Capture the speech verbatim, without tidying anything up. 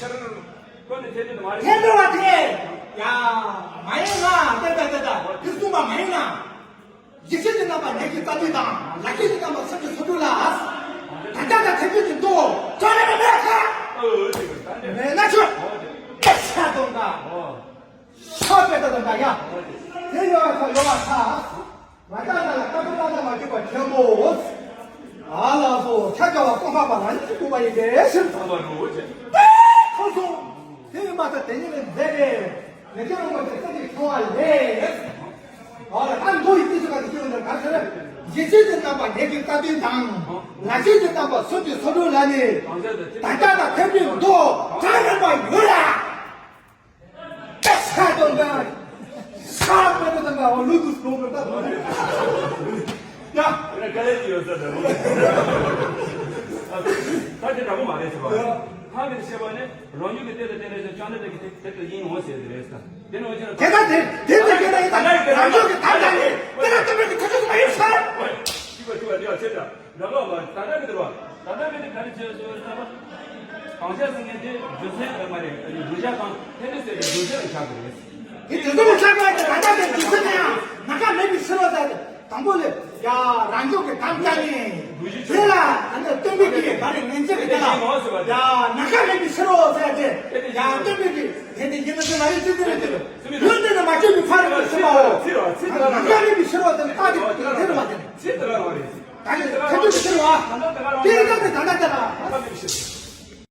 ཁོ་ནི་ཐེ་ཐེ་དུ་མ་རེད། ཐེ་ཐེ་བ་དེ། ཡ། མ་ཡིན་ན། ཏེ་ཏེ་ཏེ་ཏེ། དེ་གསུངས་པ་མ་ཡིན་ན། ཡེ་ཤེས་ཀྱི་རྣམ་པ་ཉིད་ཀྱི་རྩ་བདུན་དང་། ལག་ལེན་གྱི་རྣམ་པ་སེམས་ཀྱི་སོ་བདུན་ལ། ད་ལྟ་དང་ཐེ་ཐེ་གི་མདོ་ཅང་རེ་མེད་ཁ། མེད་ན་ཆོག་ཤ་དོན་དག་ཤ་པེ་ཏ་དོན་དག་ཡ། དེ་ཡོད་ཁ་ཡོད་ཁ། ང་ཅག་ལ་ལྟ་བུ་ལྟ་ན་མ་གྱུར་པ་ཆེན་པོ། ཨ་ལ་སོ་ཁྱབ་བརྒྱ་པ་སྟོང་ཕྲག་པ་ལ་ཉིད་ཀྱི་བཀོད་པ་ཡིན་པས་ཕྱིར་ཚང་བ་རུ་ཅེས། ཁོ་སོང་། དེ་ཡིན་པ་ལྟར་དེ་ཉིད་ལས་མཛད་པས་ལེགས་སྦྱར་རོལ་པ་ཅན་སེམས་ཀྱི་ཁྱབ་པ་ལས། ཨ་ལ་ད་མདོ་ཡི་ཏིག་ཙམ་ག་དེ་ཤེས་འོང་ན་ག་ཚོད། ཡེ་ཤེས་ཀྱི་རྣམ་པ་ཉིད་ཀྱི་རྩ་བདུན་དང་། ལག་ལེན་གྱི་རྣམ་པ་སེམས་ཀྱི་སོ་བདུན་ལ་ནི། ད་ལྟ་དང་ཐེ་ཐེ་མདོ་ཅང་རེ་མེད་ཡོད་ལ། ཤ་དོན་དག་ཤ་མེད་པ་དང་འདྲ་བ་ལུས་དུ་སློང་བར་ལྟ་དོན་དག་ཡ། དེ་ནས་དཀའ་ལས་ཅི་ཡོད་ས་དང་། ད་དེ་འདྲ་པོ་མ་རེད་ཟེར་བ། ཧ་གི་ཤེས་པ་ནི་རང་ཉིད་ཀྱི་དེ་ལ་དེ་ལ་ཅང་ནི་དེ་གི་དེ་དེ་ལ་ཡིན་འོང་ཟེར་དེ་རེད་ས། དེ་ནི་འོང་ཕྱིར་དེ་ལྟ་དེ་དེ་ལྟ་དེ་ལྟ་ཡིན་ད་རང་ཉིད་ཀྱི་དམ་བཅའ་ནི་དེ་ལ་དེ་མེད་ཀྱི་ཁ་ཆུ་མ་ཡིན་ས། ཤེས་པ་ཤེས་པ་དེ་ཡང་ཆེ་དྲགས། རྒྱ་གར་བ་ད་ལྟ་གི་དུ་བ། ད་ལྟ་གི་དེ་ག་རེ་བྱས་ཟེར་བ་ལྟ་བ། གང་ཤར་ཟེར་མཁན་དེ་རྒྱུ་མཚན་ཨ་མ་རེད། རྒྱུ་ཆ་དང་ཕན་ཚུན་ཟེར་བའི་རྒྱུ་མཚན་ལ་ཆགས་ཀྱི་རེད། དེ་དེ་ཚོ་ལ་ཆགས་པ་དེ་ད་ལྟ་དེ་རྒྱུ་མཚན་དེ་ཡང་ན་ཁ་མེད་པའི་ཕྱིར་རོ་ཟེར་ཏེ། དང་པོ་ལས་ཡ་རང་ཕྱོགས་ཀྱི་དམ་བཅའ་ནི། དེ་ལ་ད་ནི་སྟོན་པའི་གི་ད་རེས་ངན་ཚད་ཀྱི་དེ་ལ་ཡ་ན་ཁ་མེད་པའི་ཕྱིར་རོ་ཟེར་ཏེ། ཡ་སྟོན་པའི་གི་དེ་ནི་ཡིན་ན་དེ་ལ་ཡིན་ཚུལ་དེ་རེད་དེ། ཡོན་ཏན་དུ་མ་བཅོས་པའི་ཕ་རོལ་ཏུ་ཕྱིན་པའོ། ན་ཁ་མེད་པའི་ཕྱིར་རོ་ཟེར་ཏེ་ད་དེ་དེ་རུ་མ་དེ་ནི། ད་ནི་ཐེ་ཐེ་ཕྱིར་རོ། དེ་ལྟ་སྟེ་ད་ལྟ་དེ་ལ།